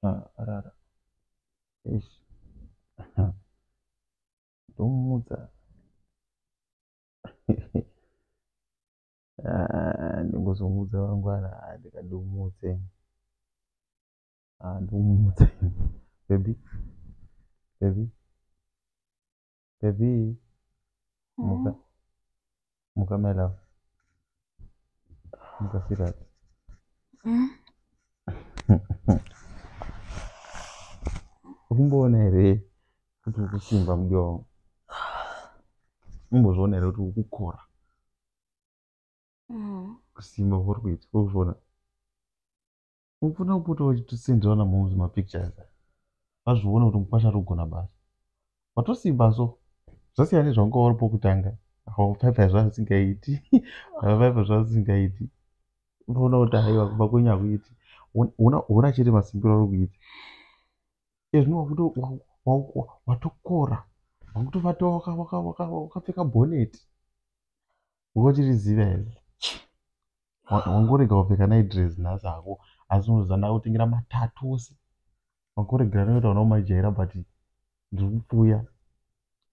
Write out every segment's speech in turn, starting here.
Ah, arara. Eish. Ndomumutsa. Ah, ndingozomutsa mangwana. Ah, ndikandimutse. Ah, ndomumutsa. Baby. Baby. Baby. Muka. Muka my love. Muka sweetheart. Ukumboona here kuti ukusimba mudiwa wangu? Umbozviona here kuti ukukora? Kusimba kwauri kuita, urikuzviona? Unofanira kupota uchitisendera namoms mapictures vazviona kuti mukwasha ari kugona basa. Watosimba so zvasiyana nezvawanga uri pokutanga. Paipa zvasingaiti. Paipa zvasingaiti. Unoona kuti haiwa kumba kwenyu hakuiti. Ona chete masimbiro auri kuita. Ezvino watokora. Wakutovata wakapfeka bhoneti. Wanga uchiriziva here? Wangorega kupfeka night dress nhasi hako asi unoziva ndakutengera matatu ose. Wangoregera nekuti hauna kumajaira but ndiri kupfuya.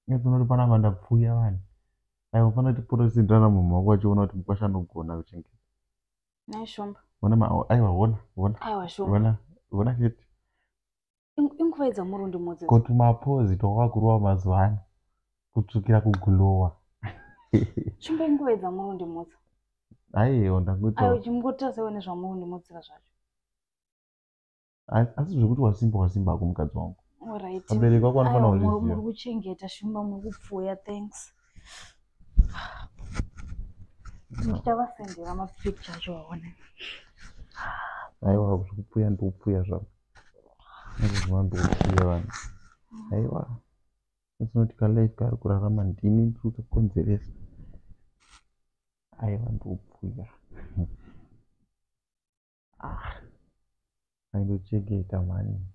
Nyatsoona kuti panapa ndapfuya vanhu. Aiwa unofanira kuti pota uchienderana mumhu wako achiona kuti mukwasha anogona kuchengeta. Nhai Shumba. Ona ma aiwa ona ona. Aiwa Shumba. Ona ona chete. Inguva dzamuri undimudza. Ko tumapozi twawava kurova mazuva ano kutsvukira kugulowa. Shumba inguva dzamuri undimudza. Aiwa ndangoita. Aiwa chimboita sewe nezvamuri undimudzira zvacho. Asi zvekuti wasimba wasimba hako mukadzi wangu. Alright. Vabereki vako vanofanira Aiwa kuzviziva. muri kuchengeta Shumba muri kupfuya thanks. Ndichavasendera mapicture acho vaone. Aiwa zvekupfuya ndikupfuya zvako. Nezvino ndikupfuya vanhu. Aiwa. Asinoti kalife kaari kurarama ndini ndiri kutokonzeresa. Aiwa ndikupfuya. Ah. Aindochengeta mhani.